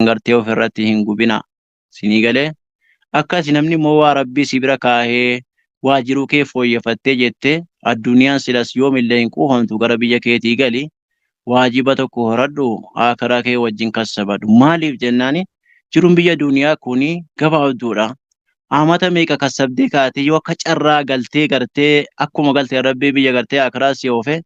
gartee ofirratti hin gubinaa. Isinii galee? Akkasi namni immoo waa Rabbii si bira kaahee waa jiruu kee fooyyefattee jettee adduniyaan silas yoomillee hin quufamtu gara biyya keetii gali waajiba tokko horadhu aakiraa kee wajjin kassabadhu. Maaliif jennaani jiruun biyya duniyaa kuni gabaabduudha. Amata meeqa kassabdee kaatee yoo akka carraa galtee gartee akkuma galtee Rabbii biyya gartee aakiraa si oofe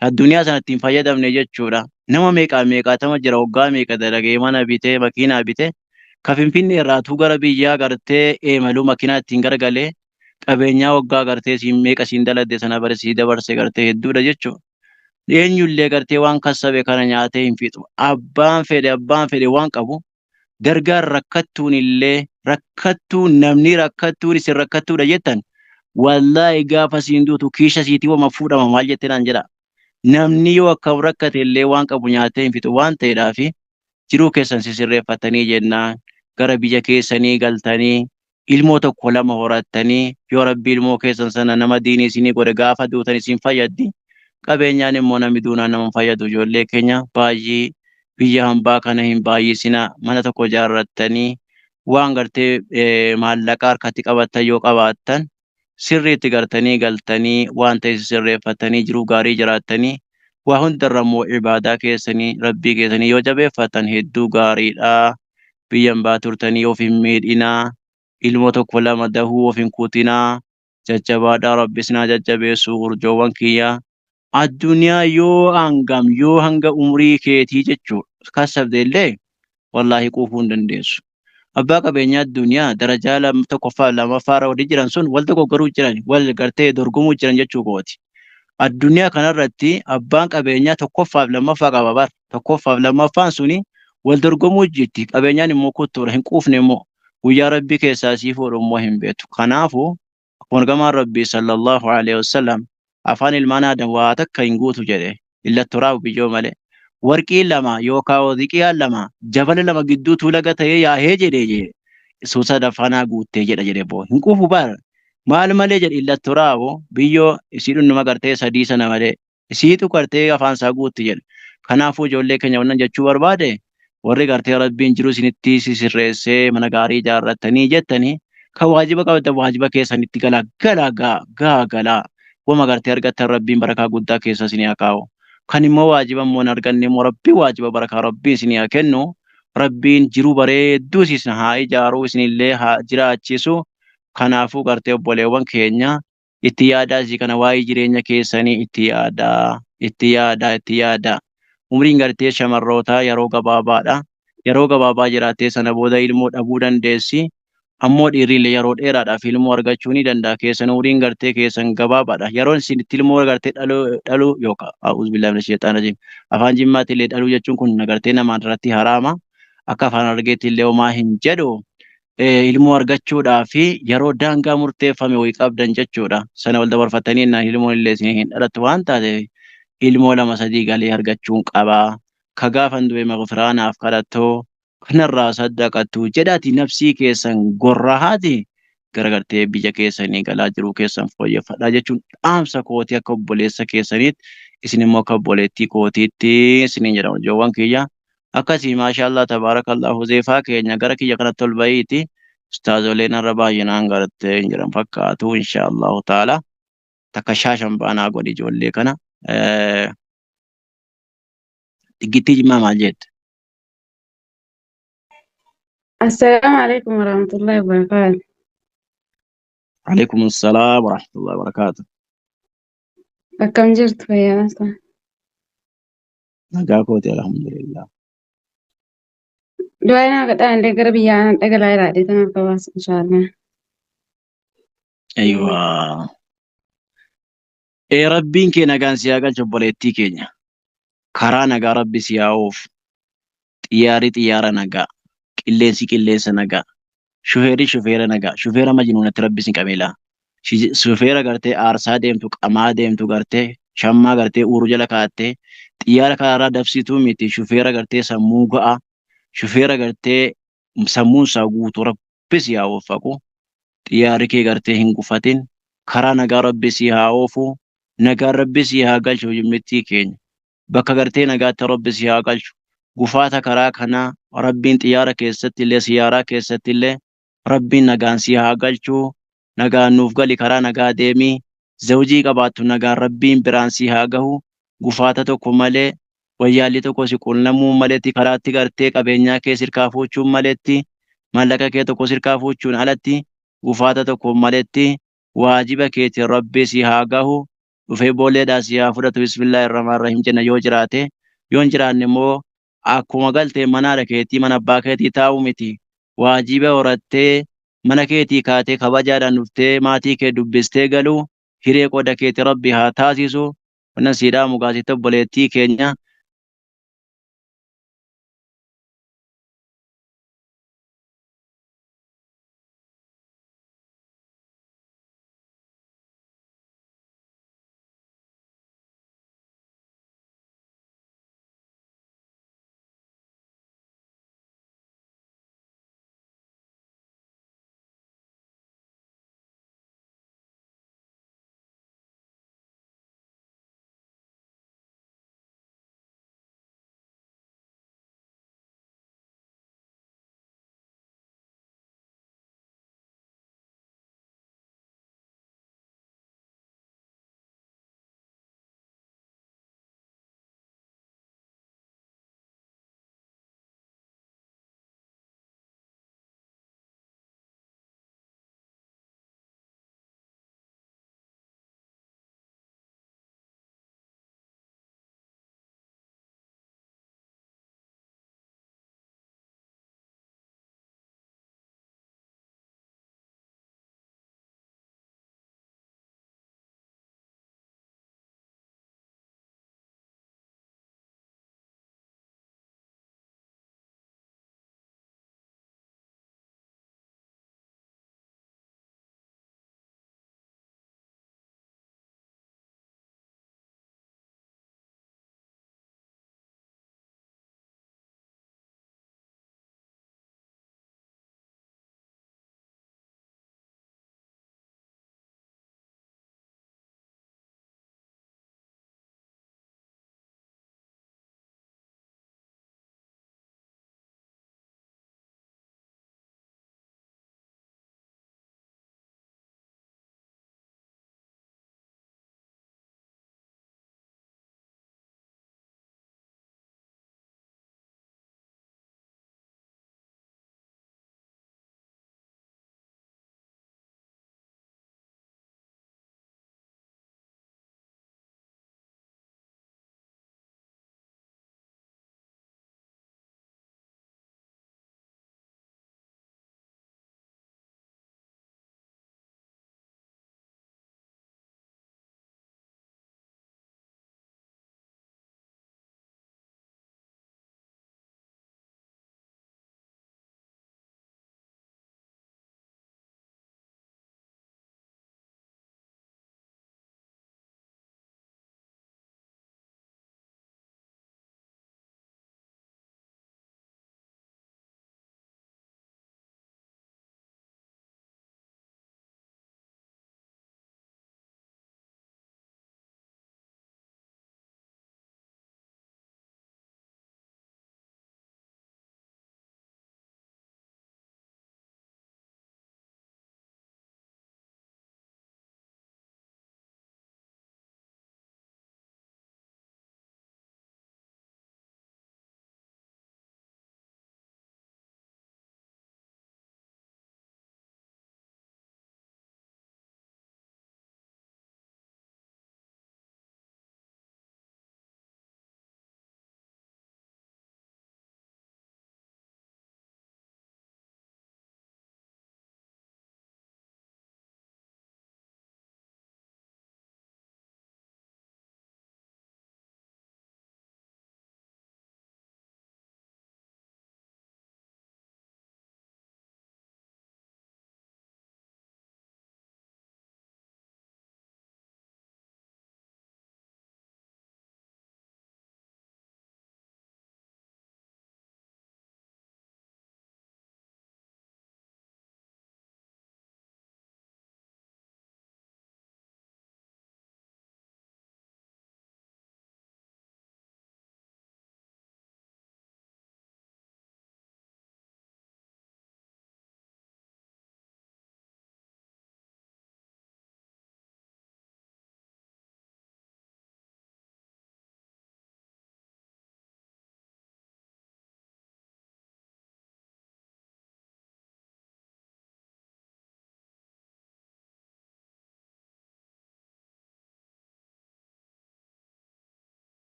addunyaa sana ittiin fayyadamne jechuudha. Nama meeqaa meeqaatama jira waggaa meeqa dalagee mana bitee makiinaa bitee ka Finfinnee irraatuu gara biyyaa gartee eemaluu makiinaa ittiin garagalee qabeenyaa waggaa gartee siin meeqa siin daladde sana bare sii dabarse gartee hedduudha jechuudha. Eenyullee gartee waan kassabe kana nyaatee hin fixu. Abbaan fedhe abbaan fedhe waan qabu dargaan rakkattuun illee rakkattuun namni rakkattuun isin rakkattuudha jettan wallaahi gaafa siin duutu kiisha siitii wama fuudhama maal jettee naan jedha. Namni yoo akkam rakkate illee waan qabu nyaatee hin fixu waan ta'eedhaafi jiruu keessan sisirreeffattanii jennaan gara biyya keessanii galtanii ilmoo tokko lama horattanii yoo rabbi ilmoo keessan sana nama diinii isinii godhe gaafa duutan isin fayyaddi. Qabeenyaan immoo namni duunaan nama hin fayyadu ijoollee keenya baay'ee biyya hambaa kana hin baay'isinaa mana tokko ijaarrattanii waan gartee maallaqa harkatti qabattan yoo qabaattan sirriitti gartanii galtanii waan ta'e sirreeffattanii jiruu gaarii jiraattanii waa hundarra immoo ibaadaa keessanii rabbii keessanii yoo jabeeffattan hedduu gaariidha. Biyya hambaa turtanii of hin miidhinaa. Ilmoo tokko lama dahuu of hin kutinaa. Jajjabaadhaa rabbi isin haa jajjabeessu urjoowwan kiyya. Addunyaa yoo hangam yoo hanga umrii keetii jechuu kassabde illee wallaahi quufuu hin dandeessu. Abbaa qabeenyaa addunyaa darajaa tokkoffaa lammaffaa irra warri jiran sun wal dogoggaruu jiran wal gartee dorgomuu jiran jechuu kooti. Addunyaa kanarratti abbaan qabeenyaa tokkoffaaf lammaffaa qaba bar. Tokkoffaaf lammaffaan suni wal dorgomuu jirti. Qabeenyaan immoo kuttuudha hin quufne immoo guyyaa rabbii keessaa sii fuudhu immoo hin beektu. Kanaafuu akkuma ergamaan rabbii sallallahu alaihi wasallam afaan ilmaan aadam waa takka hin guutu jedhe illa turaab biyyoo malee. Warqiin lama yookaan ziqiyaan lama jabala lama gidduu tuulaga ta'ee yaahee jedhe jedhe suusa dafanaa guuttee jedha jedhe boo hin quufu bar maal malee jedhe illa turaabu biyyoo isii dhundhuma gartee sadii sana malee Isiitu gartee afaan isaa guutti jedhe. Kanaafuu ijoollee keenya wannan jechuu barbaade warri gartee Rabbiin jiru isinitti sisirreessee mana gaarii ijaarrattanii jettanii kan waajiba qabdan waajiba keessanitti galaa galaa gaa gaa galaa wama gartee argattan Rabbiin barakaa guddaa keessa isinii haa kaa'u. Kan immoo waajiba immoo hin arganne immoo Rabbiin waajiba barakaa Rabbiin isinii haa kennu. Rabbiin jiruu bareedduu isin haa ijaaru isinillee haa jiraachisu. Kanaafuu gartee obboleewwan keenya itti yaadaa isii kana waa'ee jireenya keessanii itti yaadaa itti yaadaa itti yaadaa umriin gartee shamarrootaa yeroo gabaabaadha yeroo gabaabaa jiraattee sana booda ilmoo dhabuu dandeessi ammoo dhiirriillee yeroo dheeraadhaaf ilmoo argachuu ni danda'a keessan umriin gartee keessan gabaabaadha yeroon isin itti ilmoo gartee dhaluu dhaluu yookaan a'uuzu billaahi mina sheexaan rajiim afaan jimmaatti illee dhaluu jechuun kun gartee namaan irratti haraama akka afaan argeetti illee homaa hin jedhu ilmoo argachuudhaaf yeroo daangaa murteeffame wayii qabdan jechuudha. Sana wal dabarfattanii innaan ilmoon illee isin hin dhalattu waan taateef ilmoo lama sadii galee argachuun qaba. Ka gaafan du'e maghfiraa naaf kadhattoo kanarraa saddaqattu jedhaati nafsii keessan gorrahaati gara gartee biyya keessanii galaa jiruu keessan fooyyeffadhaa jechuun dhaamsa kootii akka obboleessa keessaniitti isin immoo akka obboleettii kootiitti isiniin jedhama ijoowwan kiyya. Akkasii maashaallah tabaarakallah Huzeefaa keenya gara kiyya kanatti ol bahiiti ustaazoleen har'a baay'inaan gartee hin jiran fakkaatu inshaallahu taala takka shaashan baanaa godhi ijoollee kana Xiggittii Jimmaa maal jette? Assalaamu alaikum warahmatullahi wabarakatuh. Alaikum assalaam warahmatullahi wabarakatuh. Akkam jirtu fayyaa isaa? Nagaa kooti alhamdulillah. Du'aa naa kadhaa illee gara biyyaa ana dhagalaa iraadhee tanaaf gabaasa inshaallah. Aywa. Ee rabbiin kee nagaan si haa galchu obboleettii keenya. Karaa nagaa rabbi si haa oofu. Xiyyaarri xiyyaara nagaa. Qilleensi qilleensa nagaa. Shufeerri shufeera nagaa. Shufeera majnuunatti rabbi si qabeelaa. Shufeera gartee aarsaa deemtu qamaa deemtu gartee shammaa gartee uuru jala kaa'attee xiyyaara karaarraa dabsituu miti shufeera gartee sammuu ga'a shufeera gartee sammuun isaa guutuu rabbi si haa waffaqu xiyyaarri kee gartee hin gufatin karaa nagaa rabbi si haa oofu nagaan rabbi si haa galchu jimmittii keenya bakka gartee nagaatti rabbi si haa galchu. Gufaata karaa kanaa Rabbiin xiyyaara keessatti illee siyaaraa keessatti illee Rabbiin nagaan si haa galchuu nagaan nuuf gali karaa nagaa deemii zawjii qabaattu nagaan Rabbiin biraan si haa gahu gufaata tokko malee wayyaalli tokko si qunnamuu maletti karaatti gartee qabeenyaa kee sirkaa fuuchuun maletti maallaqa kee tokko sirkaa fuuchuun alatti gufaata tokko maletti waajiba keetiin Rabbi si haa gahu dhufee boolleedhaa si haa fudhatu bismillaahi rahmaan rahiim jenna yoo jiraate yoo hin jiraanne immoo akkuma galtee mana haadha keetii mana abbaa keetii taa'u miti waajiba horattee mana keetii kaatee kabajaadhaan dhuftee maatii kee dubbistee galuu hiree qooda keetii Rabbi haa taasisu wannan sii dhaamu gaasitti obboleettii keenya.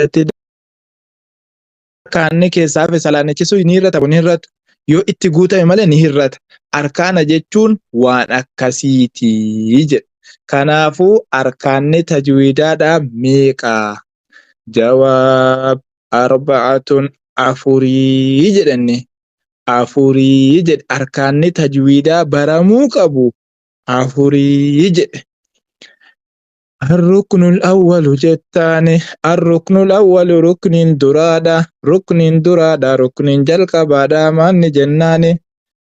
itti arkaanni keessaa hafe salaannichi sun ni hir'ata ni hir'atu. Yoo itti guutame malee ni hir'ata. Arkaana jechuun waan akkasiiti jedhe. Kanaafuu arkaanni tajwiidaadhaa meeqa? Jawaab arba'atun afurii jedhanni. Afurii jedhe arkaanni tajwiidaa baramuu qabu afurii jedhe. Arruknul awwalu jettaani arruknul awwalu rukniin duraadha rukniin duraadha rukniin jalqabaadha maanni jennaani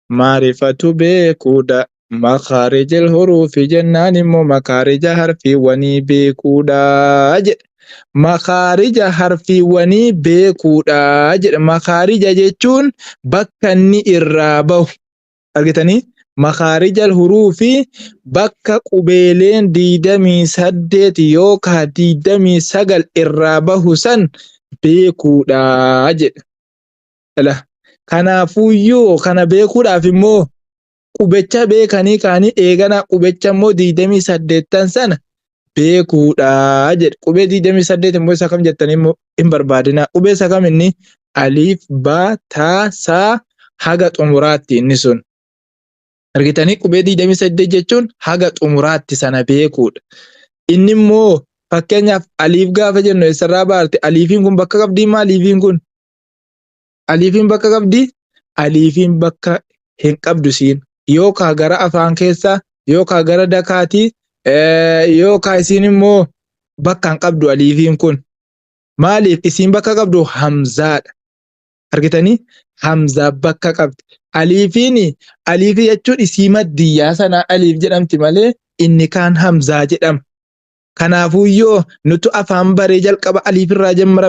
maarifatu beekuudha makaarijil huruufi jennaan immoo makaarija harfiiwwanii beekuudha jedhe makaarija harfiiwwanii beekuudha jedhe makaarija jechuun bakka inni irraa bahu argitanii makaarijal huruufi bakka qubeeleen 28 yookaa 29 irraa bahu san beekuudha jedhe. Ila kanaafuuyyuu kana beekuudhaaf immoo qubecha beekanii kaanii eeganaa qubecha immoo 28 sana beekuudha jedhe. Qubee 28 immoo isa kam jettanii immoo hin barbaadinaa. Qubee isa kam inni aliif, ba, ta, sa haga xumuraatti inni sun. Argitanii qubee 28 jechuun haga xumuraatti sana beekuudha. Inni immoo fakkeenyaaf aliif gaafa jennu eessarraa baarte aliifiin kun bakka qabdii maa aliifiin kun? Aliifiin bakka qabdii? Aliifiin bakka hin qabdu siin. Yookaa gara afaan keessaa yookaa gara dakaatii yookaa isiin immoo bakka hin qabdu aliifiin kun. Maaliif isiin bakka qabdu hamzaadha. Argitanii? Hamzaa bakka qabdi. Aliifiin aliifii jechuun isii maddiyyaa sanaa aliif jedhamti malee inni kaan hamzaa jedhama. Kanaafuu yoo nutu afaan baree jalqaba aliif irraa jammarame.